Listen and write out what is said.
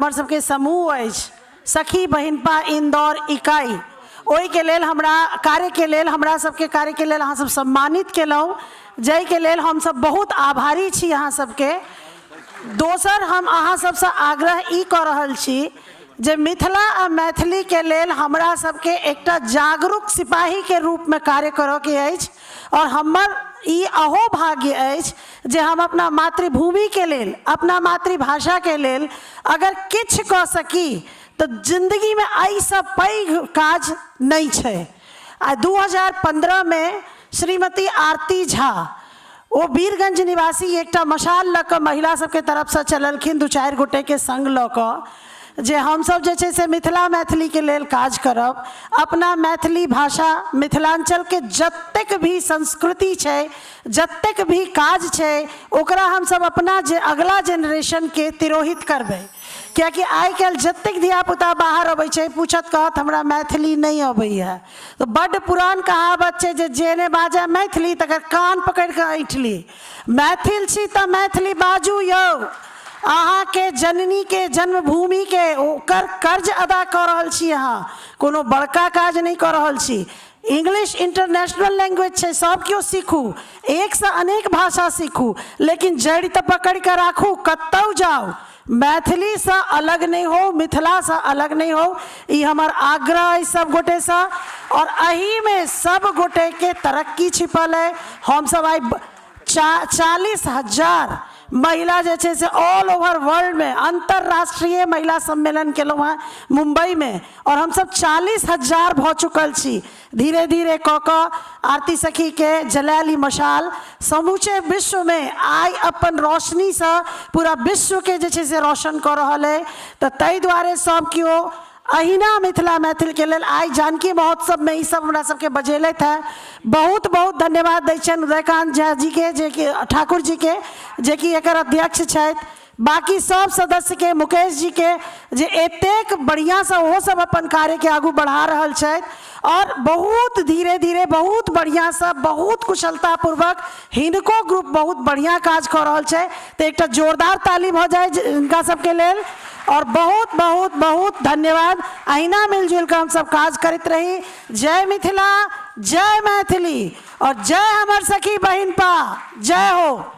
हमर सबके समूह अछि सखी बहिनपा इंदौर इकाई, ओहिके लेल हमरा कार्यके लेल, हमरा सबके कार्यके लेल अहाँ सब सम्मानित केलहुँ, जाहिके लेल हमसब बहुत आभारी छी अहाँ सबके। दोसर हम अहाँ सबसँ आग्रह ई कऽ रहल छी जे मिथिला आ मैथिलीके लेल हमरा सबके एकटा जागरूक सिपाहीके रूपमे कार्य करऽके अछि और हमर ई अहोभाग्य अछि जे हम अपना मातृभूमिके लेल, अपना मातृभाषाके लेल अगर किछु कऽ सकी तऽ जिन्दगीमे एहिसँ पैघ काज नहि छै। आ 2015मे श्रीमती आरती झा, ओ वीरगंज निवासी, एकटा मशाल लऽ कऽ महिला सबके तरफसँ चललखिन 2-4 गोटेके संग लऽ कऽ जे हमसब जे छै से मिथिला मैथिलीके लेल काज करब। अपना मैथिली भाषा, मिथिलाञ्चलके जतेक भी संस्कृति छै, जतेक भी काज छै, ओकरा हमसब अपना जे अगला जेनरेशनके तिरोहित करबै, कियाकि आइ काल्हि जतेक धियापुता बाहर अबै छै पूछत, कहत हमरा मैथिली नहि अबैए। तऽ बड्ड पुरान कहावत छै जे जे नहि बाजय मैथिली तकर कान पकड़ि कऽ ऐँठ ली। मैथिल छी तऽ मैथिली बाजू यौ, अहाँके जननीके जन्मभूमिके ओकर कर्ज अदा कऽ रहल छी अहाँ, कोनो बड़का काज नहि कऽ रहल छी। इंग्लिश इंटरनेशनल लैंग्वेज छै, सब केओ सीखू, एकसँ अनेक भाषा सीखू, लेकिन जड़ि तऽ पकड़ि कऽ राखू। कतहु जाउ मैथिलीसँ अलग नहि हो, मिथिलासँ अलग नहि हो, ई हमर आग्रह अइ सब गोटेसँ। आओर एहिमे सब गोटेके तरक्की छिपल अइ। हमसब आइ 40,000 महिला जे छै से ऑल ओवर वर्ल्डमे अन्तर्राष्ट्रीय महिला सम्मेलन केलहुँ हेँ मुम्बईमे, आओर हमसब 40,000 भऽ चुकल छी। धीरे धीरे कऽ कऽ आरती सखीके जलायल ई मशाल समूचे विश्वमे आइ अपन रोशनीसँ पूरा विश्वके जे छै से रोशन कऽ रहल अइ। तऽ ताहि दुआरे सब केओ अहिना मिथिला मैथिलके लेल आइ जानकी महोत्सवमे ई सब हमरा सबके बजेलथि हेँ। बहुत बहुत धन्यवाद दै छियनि उदयकान्त झा जीके, जेकि ठाकुर जीके, जेकि एकर अध्यक्ष छथि, बाकी सब सदस्यके, मुकेश जीके, जे एतेक बढ़िआँसँ ओहो सब अपन कार्यके आगू बढ़ा रहल छथि और बहुत धीरे धीरे बहुत बढ़िआँसँ बहुत कुशलतापूर्वक हिनको ग्रुप बहुत बढ़िआँ काज कऽ रहल छै। तऽ एकटा जोरदार ताली भऽ जाय हिनका सबके लेल और बहुत बहुत बहुत धन्यवाद। अहिना मिलजुल कऽ हमसब काज करैत रही। जय मिथिला, जय मैथिली और जय हमर सखी बहिनपा, जय हो।